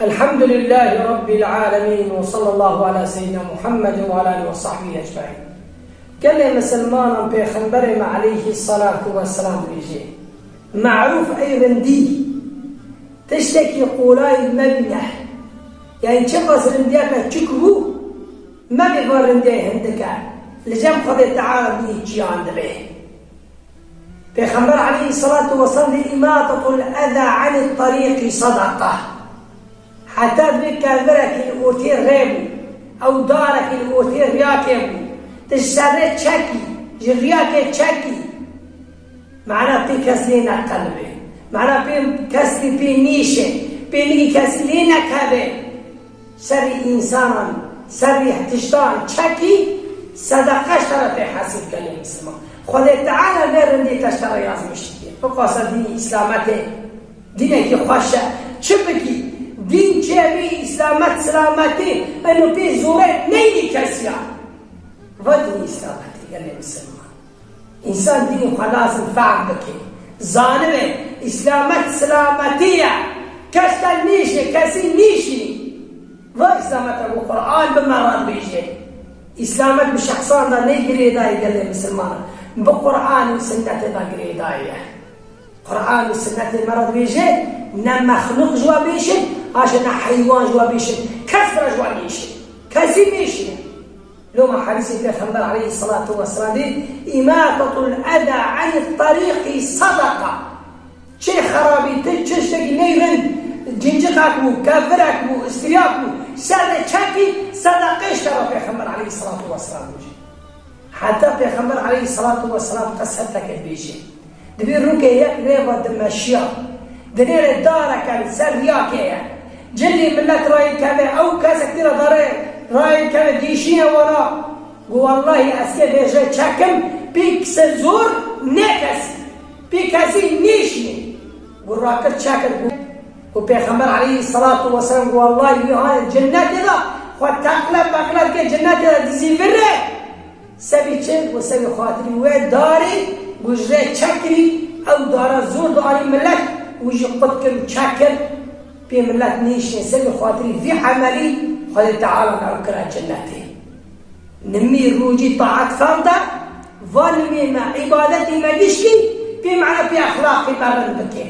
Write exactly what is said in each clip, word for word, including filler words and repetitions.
Elhamdülillâhi Rabbil âlemîn ve sallallahu ala seyyidina Muhammed ve ala alihi ve sahbihi ecmaîn. Gelê misilmanan, Pêxemberê me aleyhî salatu ve selam dibêje, Merûf ey rindî, tiştekî qolay mebîne. Yanî çiqas rindiyeke çik bû, mebê van rindiyê hindike. Li cem Xwedê Teala bînî çiyan dibe. Pêxember aleyhî salatu ve selam dê, "Îmatetul eza anî tarîqî sedeqe." Heta divê kevirekî li ortê rê bû, ew darekî li ortê riyakê bû, tu ji ser rê çekî, ji riyakê çekî, mana pê kes lê neqelibê, mana pê kes lê pê nîşe, pê nî kesî lê nekeve. Serî însanan, serî tiştan çekî, sedeqe ji te re tê hesîb, gelê misilman. Xwedê Teala vê rindî te ji te re yazmiş dike. Biqasa dînî îslametê dînekî xweş e. Çi bikî? Dîn çêbî, îslamet silametî, eno pê zorê neyî kesiya. Va dînî îslametê, gelê misilman. Însan dînî xwe lazim fehm bike. Zanibe, îslamet silametî ye. Kes te nîşe, kesî nîşî. Va îslamet e, bi Qur'an bi me re dibêje. Îslamet bi şexsan de nê girêdayî, gelê misilmanan. Bi Qur'an û sinnetê de girêdayî ye. Qur'an û sinnetê me re dibêje, ne mexlûq ji we bêşin, haşa ne heywan ji we bêşin. Kes bira ji we nêşin. Kesî nêşîne. Loma hedîsê Pêxember aleyhî salatu ve selam dê, "Îmatetul eza anî tarîqî sedeqe." Çi xerabîtir, çi tiştekî neyrind, cincixek bû, kevirek bû, îstiryaq bû, ser de çekî, sedeqe ji te re, Pêxember aleyhî salatu ve selam dibêje. Heta Pêxember aleyhî salatu ve selam qisete kir, dibêje, dibê rûkê yek rê ve dimeşiya, dinêre dareke li ser riyakê ye. Cilê millet rayî keve, ew kesek tê re dare rayî keve, dîşîne wara. Gu, "Wellahî ez kê vê jê çekim, pê kise zor nêkesî, pê kesî nêşîne." Gu rakir çekir, gu, gu Pêxember aleyhî salatu ve selam gu, "Wellahî wî hanê cinnetê de xwe teqle peqle dike, cinnetê de dizî vir e." Sebî çi? Gu sebî xatirî wê darê, gu ji rê çekirî, ew dara zor dianî millet, û jî qut kir û çekir, pê millet nêşîne, sebî xatirî vî emelî Xwedê Teala me ew kira cinnetê. Nimî rûcî taet ferde, va nimî me îbadetê me gişkî, pê me pê exlaqê me rind bike.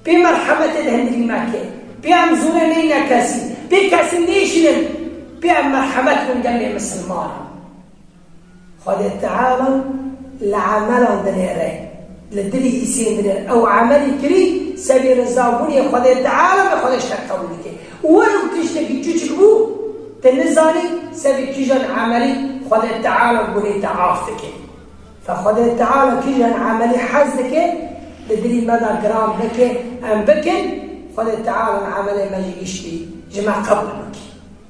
Pê merhemetê di hindirî me ke. Pê em zûrê neyne kesî. Pê kesî nêşînin. Pê em merhemet bin gelê misilmanan. Xwedê Teala li emelan dinêre, li dilî îsên dinêre. Ew emelî kirî, sebî rizabûnê Xwedê Teala me Xwedê ji te qebûl dike. Û were û tiştekî çiçik bû, te nizanî, sebî kîjan emelî Xwedê Teala gunê te af dike. Fe Xwedê Teala kîjan emelî hez dike, li dilî me de giran bike, em bikin, Xwedê Teala emelê me jî giştî ji me qebûl bike.